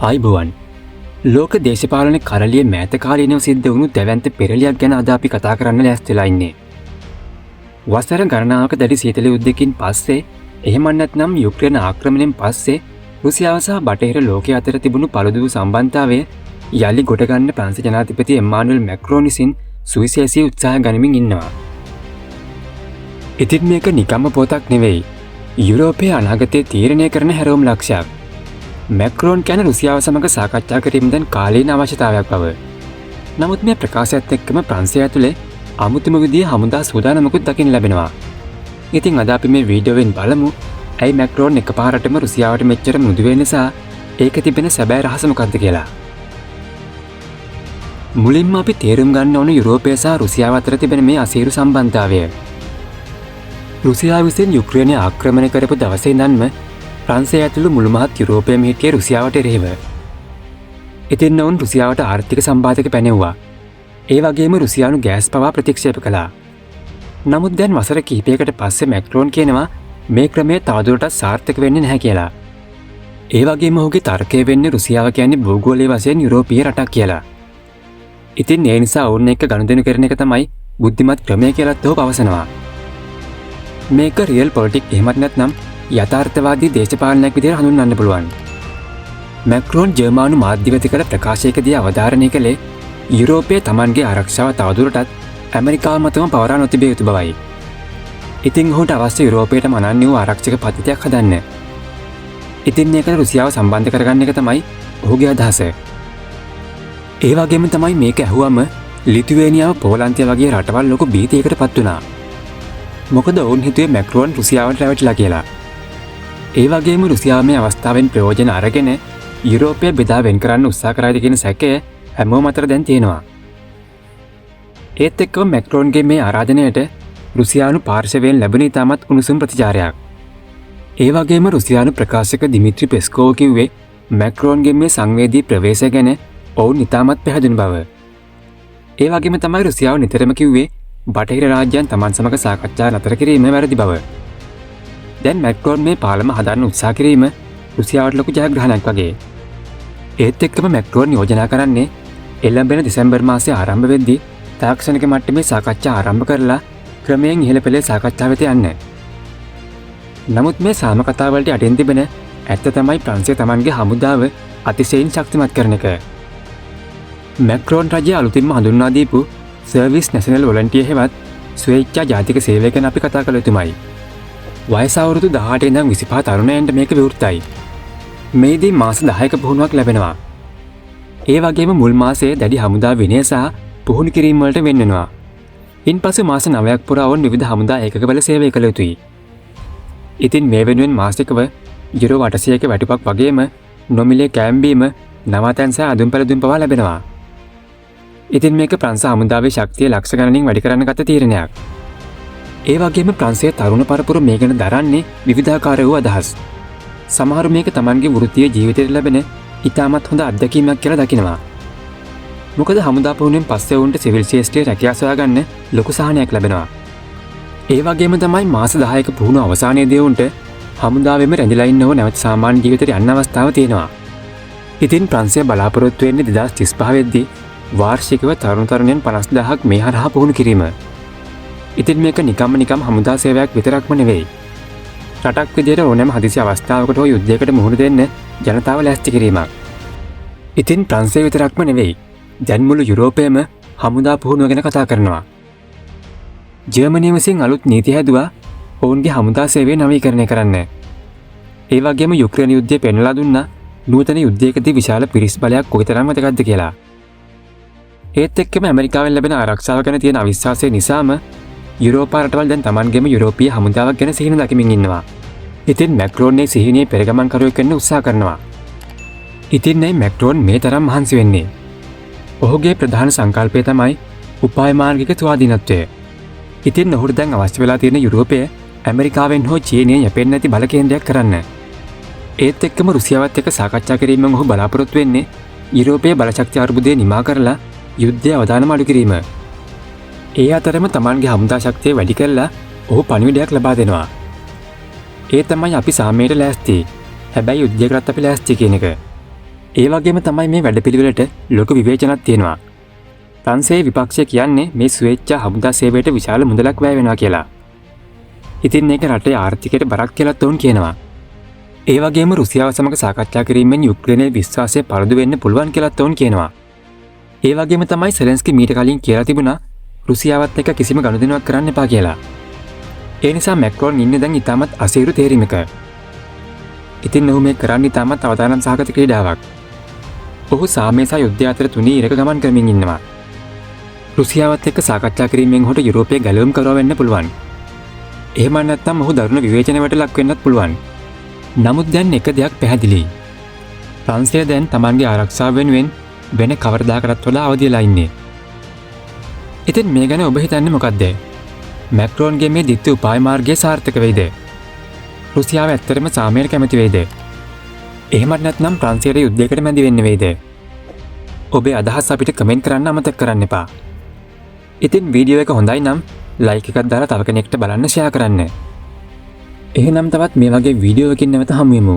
ආයුබෝවන්. ලෝක දේශපාලන කරලිය මෑත කාලීනව සිද්ධ වුණු දැවැන්ත පෙරලියක් ගැන අද අපි කතා කරන්න ලෑස්තිලා ඉන්නේ. වසර ගණනාවක දැඩි සීතල යුද්ධයකින් පස්සේ, එහෙම නැත්නම් යුක්‍රේන ආක්‍රමණයෙන් පස්සේ රුසියාව සහ බටහිර ලෝකය අතර තිබුණු පළුදු වූ සම්බන්ධතාවය යලි ගොඩගන්න ප්‍රංශ ජනාධිපති එම්මානුවෙල් මැක්‍රෝන් විසින් සුවිශේෂී උත්සාහ ගනිමින් ඉන්නවා. ඉතින් මේක නිකම්ම පොතක් නෙවෙයි. යුරෝපයේ අනාගතය තීරණය කරන හැරවුම් ලක්ෂයක්. මැක්‍රෝන් කියන රුසියාව සමග සාකච්ඡා කිරීම දැන් කාලීන අවශ්‍යතාවයක් බව. නමුත් මේ ප්‍රකාශයත් එක්කම ප්‍රංශය ඇතුලේ අමුතුම විදිහේ හමුදා සූදානමකුත් දකින්න ලැබෙනවා. ඉතින් අද අපි මේ වීඩියෝවෙන් බලමු ඇයි මැක්‍රෝන් එකපාරටම රුසියාවට මෙච්චර මෘදු වෙන්නේ සහ ඒක තිබෙන සැබෑ රහස මොකක්ද කියලා. මුලින්ම අපි තේරුම් ගන්න ඕන යුරෝපය සහ රුසියාව අතර තිබෙන මේ අසීරු සම්බන්ධතාවය. රුසියාව විසින් යුක්‍රේනය ආක්‍රමණය කරපු දවසේ ඉඳන්ම ප්‍රංශය ඇතුළු මුළු මහත් යුරෝපයම හිටියේ රුසියාවට එරෙහිව. ඉතින් ඔවුන් රුසියාවට ආර්ථික සම්බාධක පැනෙව්වා. ඒ වගේම රුසියානු ගෑස් පවා ප්‍රතික්ෂේප කළා. නමුත් දැන් වසර කිහිපයකට පස්සේ මැක්‍රෝන් කියනවා මේ ක්‍රමය තවදුරටත් සාර්ථක වෙන්නේ නැහැ කියලා. ඒ වගේම ඔහුගේ තර්කය වෙන්නේ රුසියාව කියන්නේ භූගෝලීය වශයෙන් යුරෝපීය රටක් කියලා. ඉතින් ඒ නිසා ඔවුන් එක්ක ගනුදෙනු කරන එක තමයි බුද්ධිමත් ක්‍රමය කියලාත් ඔහු පවසනවා. මේක රියල් පොලිටික් එහෙමත් නැත්නම් යථාර්ථවාදී දේශපාලනයක් විදිහට හඳුන්වන්න පුළුවන්. මැක්‍රෝන් ජර්මානු මාධ්‍ය වෙත කළ ප්‍රකාශයකදී අවධාරණය කළේ යුරෝපය තමන්ගේ ආරක්ෂාව තවදුරටත් ඇමරිකාව මතම පවරා නොතිබිය යුතු බවයි. ඉතින් ඔහුට අවශ්‍ය යුරෝපයට අනන්‍ය වූ ආරක්ෂක පද්ධතියක් හදන්න. ඉතින් ඒකට රුසියාව සම්බන්ධ කරගන්න එක තමයි ඔහුගේ අදහස. ඒ වගේම තමයි මේක ඇහුවම ලිතුවේනියාව, පෝලන්තය වගේ රටවල් ලොකු භීතියකට පත් වුණා. මොකද ඔවුන් හිතුවේ මැක්‍රෝන් රුසියාවට රැවටිලා කියලා. ඒ වගේම රුසියාව මේ අවස්ථාවෙන් ප්‍රයෝජන අරගෙන යුරෝපය බෙදා වෙන් කරන්න උත්සාහ කරයිද කියන සැකය හැමෝම අතර දැන් තියෙනවා. ඒත් එක්කම මැක්‍රෝන්ගේ මේ ආරාධනයට රුසියානු පාර්ශවයෙන් ලැබුණ ඉතාමත් උණුසුම් ප්‍රතිචාරයක්. ඒ වගේම රුසියානු ප්‍රකාශක දිමිත්‍රි පෙස්කෝව් කිව්වේ මැක්‍රෝන්ගේ මේ සංවේදී ප්‍රවේශය ගැන ඔවුන් ඉතාමත් පැහැදුණු බව. ඒ වගේම තමයි රුසියාව නිතරම කිව්වේ බටහිර රාජ්‍යයන් තමන් සමග සාකච්ඡා නතර කිරීම වැරදි බව. දැන් මැක්‍රෝන් මේ පාලම හදන්න උත්සාහ කිරීම රුසියාවට ලොකු ජයග්‍රහණයක් වගේ. ඒත් එක්කම මැක්‍රෝන් යෝජනා කරන්නේ එළඹෙන දෙසැම්බර් මාසයේ ආරම්භ වෙද්දී තාක්ෂණික මට්ටමේ සාකච්ඡා ආරම්භ කරලා ක්‍රමයෙන් ඉහළ පෙළේ සාකච්ඡා වෙත යන්න. නමුත් මේ සාම කතාවලට යටින් තිබෙන ඇත්ත තමයි ප්‍රංශය තමන්ගේ හමුදාව අතිශයින් ශක්තිමත් කරන එක. මැක්‍රෝන් රජය අලුතින්ම හඳුන්වා දීපු සර්විස් නැෂනල් වොලන්ටියර් හෙවත් ස්වේච්ඡා ජාතික සේවය ගැන අපි කතා කළ යුතුමයි. වයස අවුරුදු 18 ඉඳන් 25 තරුණයන්ට මේක විවෘතයි. මේදී මාස 10ක පුහුණුවක් ලැබෙනවා. ඒ වගේම මුල් මාසයේ දැඩි හමුදා විනය සහ පුහුණු කිරීම වලට වෙන් වෙනවා. ඉන්පසු මාස 9ක් පුරා ඔවුන් විවිධ හමුදා ඒකකවල සේවය කළ යුතුයි. ඉතින් මේ වෙනුවෙන් මාසිකව යුරෝ 800ක වැටුපක් වගේම නොමිලේ කෑම බීම, නවාතැන් සහ ඇඳුම් පැළඳුම් පවා ලැබෙනවා. ඉතින් මේක ප්‍රංශ හමුදාවේ ශක්තිය ලක්ෂ ගණනින් වැඩි කරන්න ගත තීරණයක්. ඒ වගේම ප්‍රංශයේ තරුණ පරපුර මේ ගැන දරන්නේ විවිධාකාර වූ අදහස්. සමහරු මේක තමන්ගේ වෘත්තීය ජීවිතයට ලැබෙන ඉතාමත් හොඳ අත්දැකීමක් කියලා දකිනවා. මොකද හමුදා පුහුණුවෙන් පස්සේ ඔවුන්ට සිවිල් ක්ෂේත්‍රයේ රැකියා සොයාගන්න ලොකු සහනයක් ලැබෙනවා. ඒ වගේම තමයි මාස 10ක පුහුණුව අවසානයේදී ඔවුන්ට හමුදාවෙම රැඳිලා ඉන්න හෝ නැවත සාමාන්‍ය ජීවිතයට යන්න අවස්ථාව තියෙනවා. ඉතින් ප්‍රංශය බලාපොරොත්තු වෙන්නේ 2035 වෙද්දී වාර්ෂිකව තරුණ තරුණියන් 50,000ක් මේ හරහා පුහුණු කිරීම. ඉතින් මේක නිකම්ම නිකම් හමුදා සේවයක් විතරක්ම නෙවෙයි. රටක් විදියට ඕනෑම හදිසි අවස්ථාවකට හෝ යුද්ධයකට මුහුණ දෙන්න ජනතාව ලෑස්ති කිරීමක්. ඉතින් ප්‍රංශය විතරක්ම නෙවෙයි. දැන් මුළු යුරෝපයම හමුදා පුහුණුව ගැන කතා කරනවා. ජර්මනිය විසින් අලුත් නීති හැදුවා ඔවුන්ගේ හමුදා සේවය නවීකරණය කරන්න. ඒ වගේම යුක්‍රේන යුද්ධය පෙන්වලා දුන්නා නූතන යුද්ධයකදී විශාල පිරිස් බලයක් කොයිතරම් වැදගත්ද කියලා. ඒත් එක්කම ඇමරිකාවෙන් ලැබෙන ආරක්ෂාව ගැන තියෙන අවිශ්වාසය නිසාම යුරෝපා රටවල් දැන් තමන්ගේම යුරෝපීය හමුදාවක් ගැන සිහින දකිමින් ඉන්නවා. ඉතින් මැක්‍රෝන් මේ සිහිනියේ පෙරගමන්කරුවෙක් වෙන්න උත්සාහ කරනවා. ඉතින් ඇයි මැක්‍රෝන් මේ තරම් මහන්සි වෙන්නේ? ඔහුගේ ප්‍රධාන සංකල්පය තමයි උපාය මාර්ගික ස්වාධීනත්වය. ඉතින් ඔහුට දැන් අවශ්‍ය වෙලා තියෙන යුරෝපය ඇමරිකාවෙන් හෝ චීනයෙන් යැපෙන්නේ නැති බල කේන්ද්‍රයක් කරන්න. ඒත් එක්කම රුසියාවත් එක්ක සාකච්ඡා කිරීමෙන් ඔහු බලාපොරොත්තු වෙන්නේ යුරෝපයේ බලශක්ති අර්බුදය නිමා කරලා යුද්ධය අවදානම අඩු කිරීම. ඒ අතරම තමන්ගේ හමුදා ශක්තිය වැඩි කරලා ඔහු පණිවිඩයක් ලබා දෙනවා. ඒ තමයි අපි සාමයට ලෑස්ති. හැබැයි යුද්ධයකටත් අපි ලෑස්ති කියන එක. ඒ වගේම තමයි මේ වැඩපිළිවෙලට ලොකු විවේචනක් තියෙනවා. ප්‍රංශයේ විපක්ෂය කියන්නේ මේ ස්වේච්ඡා හමුදා සේවයට විශාල මුදලක් වැය වෙනවා කියලා. ඉතින් ඒක රටේ ආර්ථිකයට බරක් කියලාත් ඔවුන් කියනවා. ඒ වගේම රුසියාව සමග සාකච්ඡා කිරීමෙන් යුක්‍රේනයේ විශ්වාසය පරදු වෙන්න පුළුවන් කියලාත් ඔවුන් කියනවා. ඒ වගේම තමයි සෙලන්ස්කි මීට කලින් කියලා තිබුණා රුසියාවත් එක්ක කිසිම ගනුදෙනුවක් කරන්න එපා කියලා. ඒ නිසා මැක්‍රෝන් ඉන්නේ දැන් ඉතාමත් අසීරු තේරීමක. ඉතින් ඔහු මේ කරන්නේ ඉතාමත් අවදානම් සහගත ක්‍රීඩාවක්. ඔහු සාමය සහ යුද්ධය අතර තුනී ඉරක ගමන් කරමින් ඉන්නවා. රුසියාවත් එක්ක සාකච්ඡා කිරීමෙන් ඔහුට යුරෝපයේ ගැලවුම් කරවා වෙන්න පුළුවන්. එහෙම නැත්නම් ඔහු දරුණු විවේචනවලට ලක් වෙන්නත් පුළුවන්. නමුත් දැන් එක දෙයක් පැහැදිලියි. ප්‍රංශය දැන් තමන්ගේ ආරක්ෂාව වෙනුවෙන් වෙන කවරදාකටත් වඩා අවදි වෙලා ඉන්නේ. ඉතින් මේ ගැන ඔබ හිතන්නේ මොකද්ද? මැක්‍රෝන්ගේ මේ ද්විත්ව උපාය මාර්ගය සාර්ථක වෙයිද? රුසියාව ඇත්තටම සාමයට කැමති වෙයිද? එහෙමත් නැත්නම් ප්‍රංශයට යුද්ධයකට මැදි වෙන්න වෙයිද? ඔබේ අදහස් අපිට කමෙන්ට් කරන්න අමතක කරන්න එපා. ඉතින් වීඩියෝ එක හොඳයි නම් ලයික් එකක් දාලා තව කෙනෙක්ට බලන්න ෂෙයා කරන්න. එහෙනම් තවත් මේ වගේ වීඩියෝ එකකින් නැවත හමු වෙමු.